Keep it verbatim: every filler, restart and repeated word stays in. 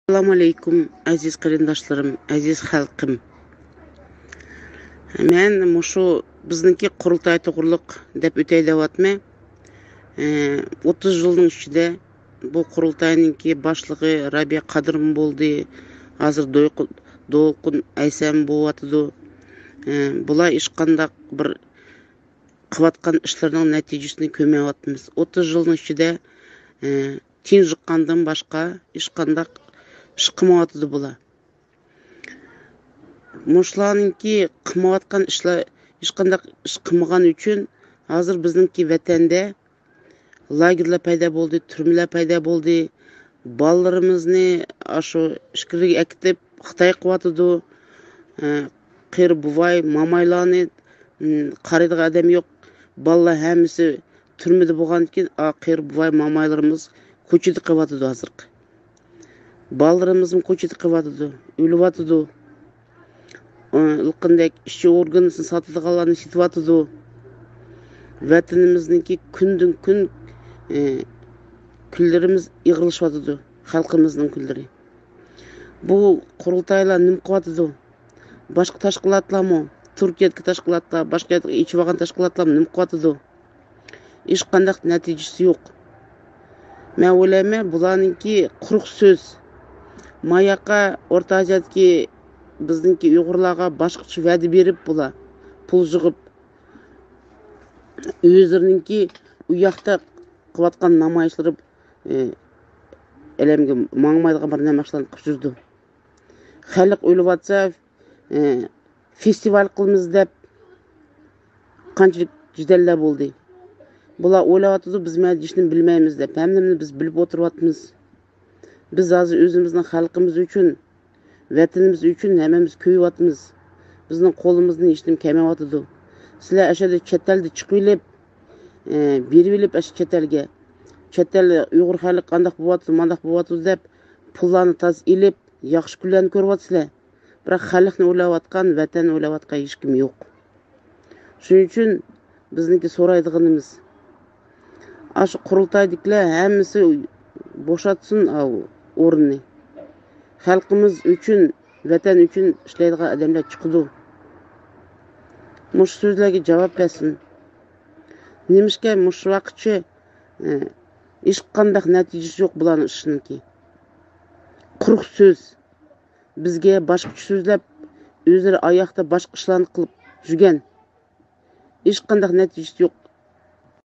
ئەسسالامۇ ئەلەيكۇم، ئەزىز قېرىنداشلىرىم، ئەزىز خەلقىم. مەن مۇشۇ بىزنىڭكى قۇرۇلتاي توغرۇلۇق دەپ ئۆتەي دەۋاتىمەن. ئوتتۇز يىلنىڭ ئىچىدە بۇ قۇرۇلتاينىڭكى باشلىقى رابىيە قادىرمۇ بولدى، ھازىر دولقۇن ئەيسەم بولۇۋاتىدۇ. بۇلار ھېچقانداق بىر قىلىۋاتقان ئىشلىرىنىڭ نەتىجىسىنى كۆرمەيۋاتىمىز. ئوتتۇز يىلنىڭ ئىچىدە تىنجۇققاندىن باشقا ھېچقانداق ئىش قىلمايۋاتىدۇ بۇلار. مۇشۇلارنىڭكى قىلمايۋاتقان ئىشلار، ھېچقانداق ئىش قىلمىغان ئۈچۈن ھازىر بىزنىڭكى ۋەتەندە لاگېرلار پەيدا بولدى، تۈرمىلەر پەيدا بولدى. بالىلىرىمىزنى ئاشۇ ئىچكىرىگە ئەكېتىپ خىتاي قىلىۋاتىدۇ. قېرى بوۋاي، مامايلارنى قارايدىغان ئادەم يوق. بالىلار ھەممىسى تۈرمىدە بولغاندىكىن، قېرى بوۋاي، مامايلىرىمىز كوچىدا قېلىۋاتىدۇ ھازىرقى. بالىلىرىمىزمۇ كوچىدا قېلىۋاتىدۇ، ئۆلۈۋاتىدۇ. ئىلقىندەك ئىشچى ئورگىنىسىنى ساتىدىغانلارنى سېتىۋاتىدۇ. ۋەتىنىمىزنىڭكى كۈندىن كۈن، ئى، كۈنلىرىمىز ئېغىرلىشىۋاتىدۇ، خەلقىمىزنىڭ كۈنلىرى. بۇ قۇرۇلتايلار نېمە قىلىۋاتىدۇ؟ باشقا تەشكىلاتلارمۇ، تۈركىيەدىكى تەشكىلاتلار، باشقا يەردە ئېچىۋالغان تەشكىلاتلارمۇ نېمە قىلىۋاتىدۇ؟ ھېچقانداق نەتىجىسى يوق. مەن ئويلايمەن، بۇلارنىڭكى قۇرۇق سۆز. ماياققا ئورتا ئازىيادىكى بىزنىڭكى ئۇيغۇرلارغا باشقىچە ۋەدە بېرىپ بۇلار، پۇل يىغىپ، ئۆزلىرىنىڭكى ئۇ ياقتا قىلىۋاتقان نامايىشلىرى، ئە، ئەلەمگە ماڭمايدىغان بىر نەمەشلەرنى قىلىپ يۈرىدۇ. خەلق ئۆلۈۋاتسا، ئە، فېستىۋال قىلىمىز دەپ قانچىلىك جېدەللەر بولدى. بۇلار ئويلاۋاتىدۇ، بىز مەن ئىشنى بىلمەيمىز دەپ. ھەممىنى بىز بىلىپ ئولتۇرۇۋاتىمىز. بىز ھازىر ئۆزىمىزنىڭ خەلقىمىز ئۈچۈن، ۋەتىنىمىز ئۈچۈن ھەممىمىز كۆيۈۋاتىمىز. بىزنىڭ قولىمىزدىن ھېچنېمە كەلمەيۋاتىدۇ. سىلەر ئاشۇ يەردە چەت ئەلدە چىقىۋېلىپ، ئە، بېرىۋېلىپ ئاشۇ چەت ئەلگە. چەت ئەل ئۇيغۇر خەلقى قانداق بولۇۋاتىدۇ، مانداق بولۇۋاتىدۇ دەپ پۇللارنى تازا ئېلىپ، ياخشى كۈنلەرنى كۆرۈۋاتىسىلەر. بىراق خەلقنى ئويلاۋاتقان، ۋەتەننى ئويلاۋاتقان ھېچكىم يوق. شۇنىڭ ئۈچۈن بىزنىڭكى سورايدىغىنىمىز، ئاشۇ قۇرۇلتايدىكىلەر ھەممىسى بوشاتسۇن ئاۋۇ ئورۇننى. خەلقىمىز ئۈچۈن، ۋەتەن ئۈچۈن ئىشلەيدىغان ئادەملەر چىقىدۇ. مۇشۇ سۆزلەرگە جاۋاب بەرسۇن. نېمىشقا مۇشۇ ۋاقىتچە، ئە، ھېچقانداق نەتىجىسى يوق بۇلارنىڭ ئىشىنىڭكى؟ قۇرۇق سۆز. بىزگە باشقىچە سۆزلەپ، ئۆزلىرى ئاياقتا باشقا ئىشلارنى قىلىپ يۈرگەن. ھېچقانداق نەتىجىسى يوق.